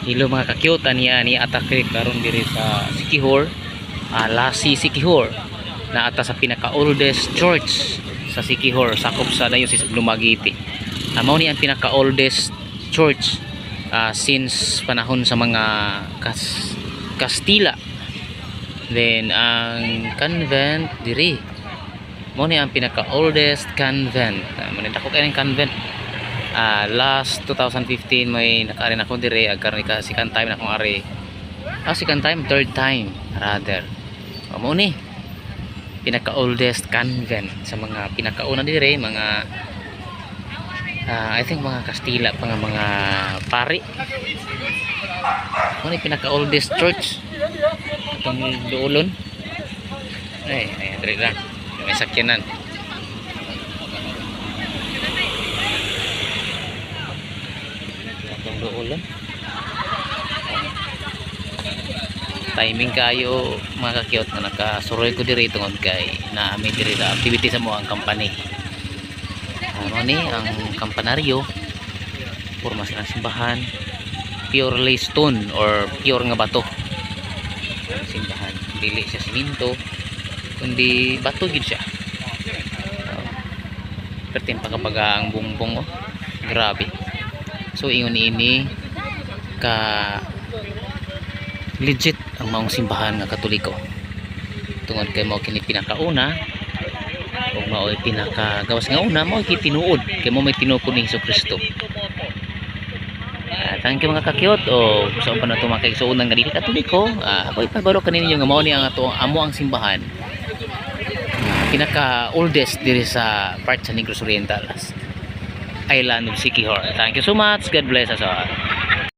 Hello, mga ka-cute, aniya ni atake karon diri sa Siquijor, Lasi, Siquijor. Naa ta sa pinaka oldest church sa Siquijor, sakop sa Diocese of Dumaguete. Mao ni ang pinaka oldest church since panahon sa mga Kastila. Then ang convent diri. Mao ni ang pinaka oldest convent. Mao ni dako kay convent. Last 2015 may nakaari na ako dire, ag karon ka second time na akong ari. Second time, third time rather. O, mao ni pinaka oldest convent sa mga pinakauna dire, mga I think mga Kastila pa nga mga pari. Mao ni pinaka oldest church atong duolon. Ay, ay, dire lang. May sakyanan. Atong duolon. Timing kayo, mga ka-cute, na nakasuroy ko diri tungod kay naa mi diri sa activity sa mo ang company. Ano ni ang kampanaryo, porma sa simbahan, purely stone or pure nga bato ang simbahan, dili siya siminto kundi bato gid siya. Oh. Pertin pa kapag ang bungbong, oh, grabe. So ingon ini ka legit ang maong simbahan nga Katoliko tungod kay mao kini pinakauna ug mao'y pinaka gawas nga una, mao kini tinuod kay mao may tinuod ni Hesus Kristo. Thank you, mga ka-cute. O sa uban nato mga kaigsuonan nga dili Katoliko, ako ipabalo kaninyo nga mao ni ang ato amo ang simbahan pinaka oldest diri sa part sa Negros Oriental, Island of Siquijor. Thank you so much. God bless us all.